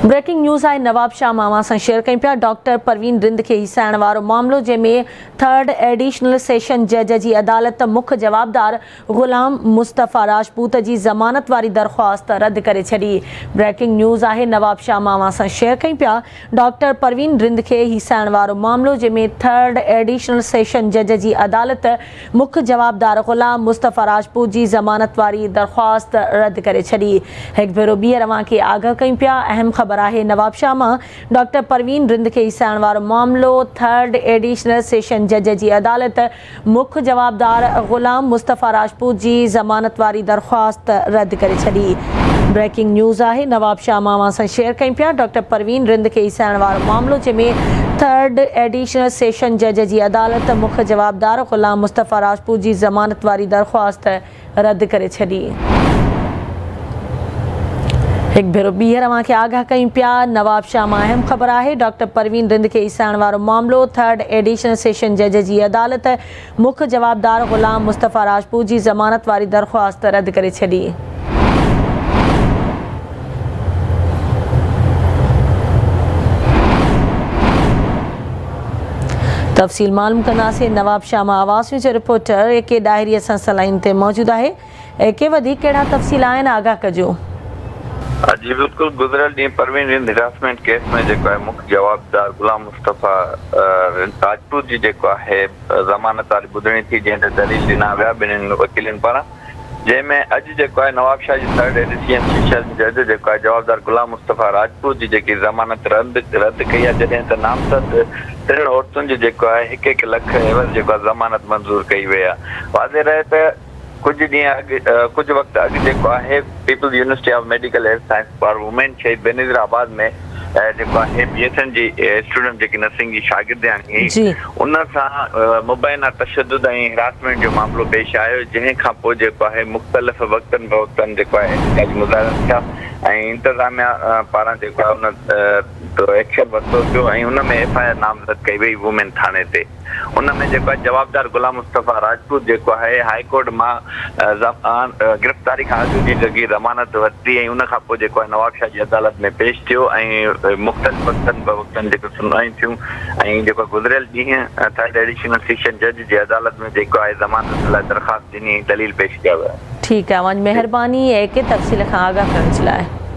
Breaking news آهي نوابشاهه مان اوهان سان شيئر ڪيون پيا ڊاڪٽر پروين رند کي هيسائڻ وارو معاملو جنهن ۾ ٿرڊ ايڊيشنل سيشن جج جي عدالت مک جوابدار غلام مصطفيٰ راجپوت جي ضمانت واري درخواست رد ڪري ڇڏي بريڪنگ نيوز آهي نوابشاهه مان اوهان سان شيئر ڪيون پيا ڊاڪٽر پروين رند کي هيسائڻ وارو معاملو جنهن ۾ ٿرڊ ايڊيشنل سيشن جج جي عدالت مک جوابدار غلام مصطفيٰ راجپوت جي ضمانت واري درخواست رد ڪري ڇڏي. هڪ ڀيرو ٻيهر اوهان کي آگاهه ڪيون پيا اهم خبر آهي نوابشاهه مان ڊاڪٽر پروين رند کي هيسائڻ وارو معاملو ٿرڊ ايڊيشنل سيشن جج جي عدالت مک جوابدار غلام مصطفيٰ راجپوت جي ضمانت واري درخواست رد ڪري ڇڏي. بريڪنگ نيوز آهي نوابشاهه مان اوهان سان شيئر ڪيون پيا ڊاڪٽر پروين رند کي هيسائڻ وارو معاملو جنهن ۾ ٿرڊ ايڊيشنل سيشن جج جي عدالت مک جوابدار غلام مصطفيٰ راجپوت جي ضمانت واري درخواست رد ڪري ڇڏي. هڪ ڀيرو ٻيهر اوهان کي آگاهه ڪيون پيا، نوابشاهه مان اهم خبر آهي، ڊاڪٽر پروين رند کي ايسائڻ وارو معاملو، ٿرڊ ايڊيشنل سيشن جج جي عدالت مک جوابدار غلام مصطفيٰ راجپوت جي ضمانت واري درخواست رد ڪري ڇڏي. تفصيل معلوم ڪنداسين نوابشاهه مان آواز نيوز جو رپورٽر اي ڪي ڏاهري اسان سان لائين تي موجود آهي اي ڪي وڌيڪ ڪهڙا تفصيل آهن آگاهه ڪجو. جي بلڪل گذريل ڏينهن پروين رند هراسمينٽ ڪيس ۾ جيڪو آهي مک جوابدار غلام مصطفيٰ راجپوت جي جيڪو آهي ضمانت واري ٻڌڻي ٿي جنهن تي دليل ڏنا ويا ٻنهين وڪيلن پاران جنهن ۾ اڄ جيڪو آهي نوابشاهه جي ٿرڊ ايڊيشنل سيشن جج جيڪو آهي جوابدار غلام مصطفيٰ راجپوت جي جيڪي ضمانت رد رد ڪئي آهي جڏهن ته نامزد ٽن عورتن جي جيڪو آهي هڪ هڪ لک عيوض جيڪو آهي ضمانت منظور ڪئي وئي آهي واضح رهي ته ڪجهه ڏينهن اڳ ڪجهه وقت اڳ جيڪو آهي peoples university of medical health science for women شهيد بينظير آباد ۾ جيڪو آهي بي ايس اين جي اسٽوڊنٽ جيڪي نرسنگ جي شاگردياڻي هئي جي. ان سان مبينا تشدد ۽ هراسمينٽ جو معاملو پيش آيو جنهن کان پوء جيڪو آهي مختلف وقتن بوقتن جيڪو آهي احتجاجي مظاهرا ٿيا ۽ انتظاميا پاران جيڪو آهي ان ايڪشن ورتو ويو ۽ ان ۾ ايف I R نامزد ڪئي وئي وومين ٿاڻي تي. ان ۾ جيڪو آهي جوابدار غلام مصطفيٰ راجپوت جيڪو آهي هائي ڪورٽ مان گرفتاري کان اڳ جي جڳي ضمانت ورتي ۽ ان کان پوء جيڪو آهي نوابشاهه جي عدالت ۾ پيش ٿيو ۽ مختلف وقتن بوقتن جيڪو سنوائيون ٿيون ۽ جيڪو گذريل ڏينهن ٿرڊ ايڊيشنل سيشن جج جي عدالت ۾ جيڪو آهي ضمانت لاء درخواست ڏني ۽ دليل پيش ڪيا ويا. ٺيڪ آهي اوهان جي مهرباني اي ڪي تفصيل کان آگاهه ڪرڻ جي لاء.